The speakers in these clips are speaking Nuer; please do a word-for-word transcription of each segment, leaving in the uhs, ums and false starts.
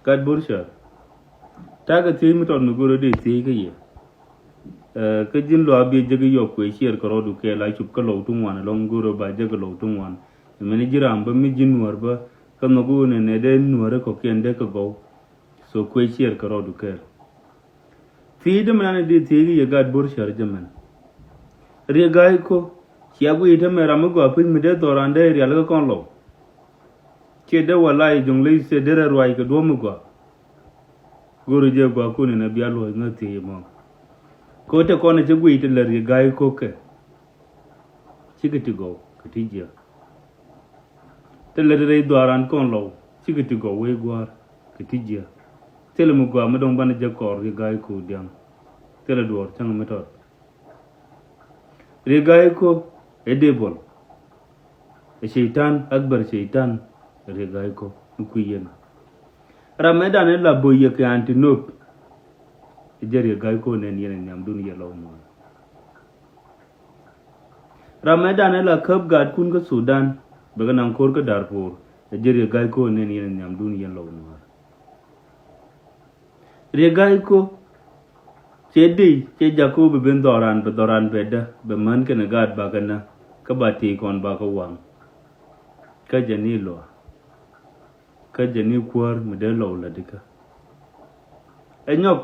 Gat Bor Cär. Ta̱a̱ kɛ thiec mi tɔt mi go̱o̱rä dee thiec kä yɛ. Ɛ, kä ji̱n luaak biɛ jek i̱ yɔk kuɛ ciɛɛr kɛ rɔɔdu kɛɛl a cup kä Lɔw ti ŋuan ɛlɔ̱ŋ go̱o̱rä ba jek kɛ Lɔw ti ŋuan. Mɛn ji̱ ram bä mi ji̱ nuäär bä kä nhɔk i̱ wä nɛnɛ dee nuäärä kɔ̱kiɛn dee kɛ gɔw. So kuɛ ciɛɛr kɛ rɔɔdu kɛɛl. Thiec dämɛ nan dee thiec i̱ yɛ Gat Bor Cär jɛ mɛn. Riek Gai Kok, cia guiy i̱ tämɛ ram mi gɔaa piny mi dee dhɔran dee rial kä kɔn Lɔw. Ciɛ dee walay Jɔŋlei State derɛ ruac kɛ duɔ̱ɔ̱p mi gɔaa. Go̱o̱rä jɛ gɔaa kun in a bia luɔ̱c ŋäth thiec ɛmɔ. Kɛ ɣöö te kɔn ɛ cä guic ti lät Riek Gai Kok kɛ. Cikɛ ti gɔw kɛ ti jiäk. Te lät rɛy dhuaaran kɔn Lɔw cikɛ ti gɔw wec gua̱a̱r kɛ ti jiäk. Thilɛ mi gɔaa mi dɔ̱ŋ banɛ jɛ kɔɔr Riek Gai Kok diaŋ. Thilɛ duɔ̱ɔ̱r cäŋ mi tɔt. Riek Gai Kok ɛ devil. Ɛ ceitan, akbar ceitan. Riek Gai Kok mi kui̱ yɛn. Ram ɛ dan ɛ la bo̱y yɛ kɛ anti nop. Ɛ jɛ Riek Gai Kok nɛn yɛn ɛ nhiamdun yɛ Lɔw muɔ̱ɔ̱n. Ram ɛ dan ɛ la käp gaatkun kä Sudan, bɛ kɛ naŋ ko̱r kä Darfur, ɛ jɛ Riek Gai Kok nɛn yɛn ɛ nhiamdun yɛn Lɔw nuäär. Riek Gai Kok, cɛ dee, cɛ jak Kok bi ben dhɔran, bɛ dhɔran bɛ dä, bɛ män kɛnɛ gaat bakɛ nä, kä ba tëë kɔn bakɛ waŋ. Kä jɛ ni luaak. Kä jɛ ni kuäär mi dee Lɔw lätdikä. Ɛ nyɔk,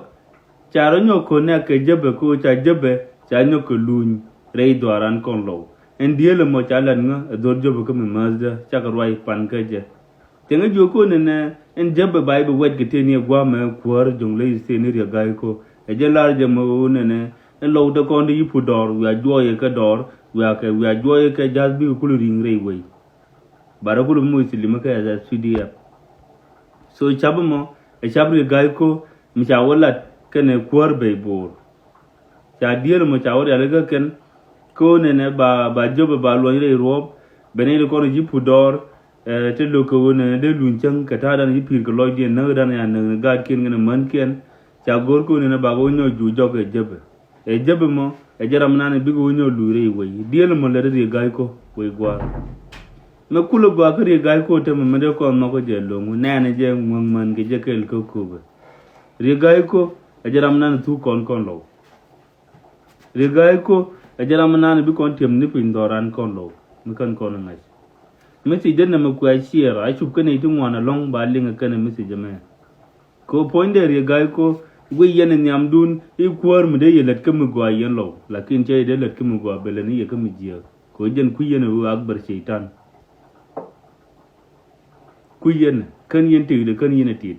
ca rɔ nyɔk ko̱n nɛ kɛ jäpɛ ko̱ ca jäpɛ, ca nyɔk kɛ luny rɛy dhuaaran kɔn Lɔw. Ɛn dieel ɛmɔ ca lat ŋä ɛ dho̱r jäpɛ kä mi määthdä, cakɛ ruac pan kä jɛ. Cɛ ŋä jiök ko̱n nɛnɛ, ɛn jäpɛ ba i̱ bi wɛt kɛ tëë ni ɛ gua̱a̱mɛ kuäär Jɔŋlei State ni Riek Gai Kok. Ɛ jɛ lar jɛ mɔ ɣöö nɛnɛ, ɛn Lɔw te kɔn di yi put dɔɔr, wiaa juɔyɛ kɛ dɔɔr, wiaa kɛ, wiaa juɔyɛ kɛ ja̱th bikɛ kul ri̱ŋ rɛy wei. Ba rɔ kul mi moc thilim kä ɛ S P D F. So cap ɛmɔ ɛ cap Riek Gai Kok mi ca wä lat kɛnɛ kuäär bɛy Bor. Ca dieel ɛmɔ ca wä rialikä kɛn, kɛ ɣöö nɛnɛ ba, ba jopɛ ba luɔny rɛy ruɔ̱ɔ̱p, ben rɛy ti kɔn ji̱ put dɔɔr, ɛ, ti lo̱k kɛ ɣöö nɛnɛ dee luny cäŋ kɛ ta̱a̱dan ji̱ pi̱i̱r kɛ lɔcdiɛn näkdan ya näk ni gaatkiɛn kɛnɛ mänkiɛn. Ca go̱r kɛ ɣöö nɛnɛ bakɛ wä nyɔk juuc jɔk kɛ jäpɛ. Ɛ jäpɛ mɔ, ɛ jɛ ram nan bikɛ wä nyɔk luc rɛy wei. Dieel mɔ lät Riek Gai Kok wei gua̱a̱r. Mɛ kulɛ gɔaa kä Riek Gai Kok temɛ mɛ dee kɔn nhɔk kä jɛ lo̱ŋ wä nɛɛnɛ jɛ ŋuäŋ män kɛ jɛ kɛɛl kä Köpɛ. Riek Gai Kok, ɛ jɛ ram nan thuk kɔn kɔn Lɔw. Riek Gai Kok, ɛ jɛ ram nan bi kɔn tiɛm ni piny dhɔran kɔn Lɔw. Mi kän kɔn ŋa̱c. Message dee nɛmɛ kuɛ ciɛɛr, a cup kɛnɛ iti ŋuan ɛlɔ̱ŋ ba liŋ ɛ kɛnɛ message ɛmɛ. Kɛ ɣöö puɔ̱nydɛ Riek Gai Kok, guiy yɛn ɛ nhiamdun, i̱ kuäär mi dee yɛ lät kä mi gɔaa yɛn Lɔw, lakin cɛ yɛ dee lät kä mi gɔaa bɛ lät ni yɛ kä mi jiääk. Kɛ ɣöö jɛn kui̱ yɛn ɛ ɣöö akbar ceitan. Kui̱ yɛn, kän yɛn tëkdɛ, kän yɛn ɛ tit.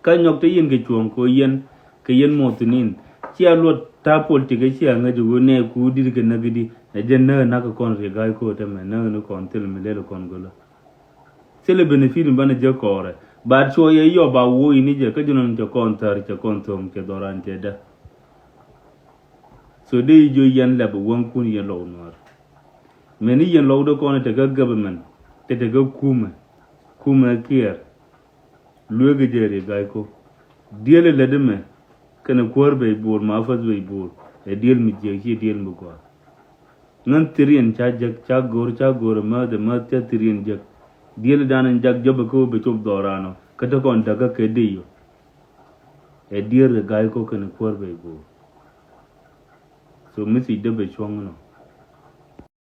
Kä nyɔk te yɛn kɛ cuɔ̱ɔ̱ŋ kɛ ɣöö yɛn, kɛ yɛn muɔth thin in. Cia luɔt ta̱a̱ politik ɛ cia ŋäc ɛ ɣöö nɛɛku di̱t kɛ näk i̱di, ɛ jɛn näk ɛ na̱k kɛ kɔn Riek Gai Kok tɛmɛ, näk ni kɔn thil mi lel kɔn gölä. Thilɛ benefit mi banɛ jek kɔɔrɛ. But cuɔ yɛ yɔp a woc ni jɛ kä ji̱ nɔn cɛ kɔn thär cɛ kɔn tho̱ŋ cɛ dhɔran cɛ dä. So dee jiö yɛn lɛp wäŋkun yɛn Lɔw Nuäär. Mɛn ni yɛn Lɔw dee kɔn tekɛ government, te tekɛ kumɛ. Kumɛ Kiir. Lueek jɛ Riek Gai Kok. Dieel lät mɛ kɛnɛ kuäär bɛy Bor ma fath bɛy Bor. Ɛ dieel mi jiäk ci dieel mi gɔaa. Ŋän thiriɛn ca jek, ca go̱r, ca go̱r, ɛ mäth, ɛ mäth, ca thiriɛn jek. Dieel dan in jak jɔpɛ kä wä bɛ cop dhɔran ɔ, kä te kɔn däkä kɛ dee yɔ. Ɛ dieel Riek Gai Kok kɛnɛ kuäär bɛy Bor. So message dee bɛ cuɔ̱ŋ nɔ.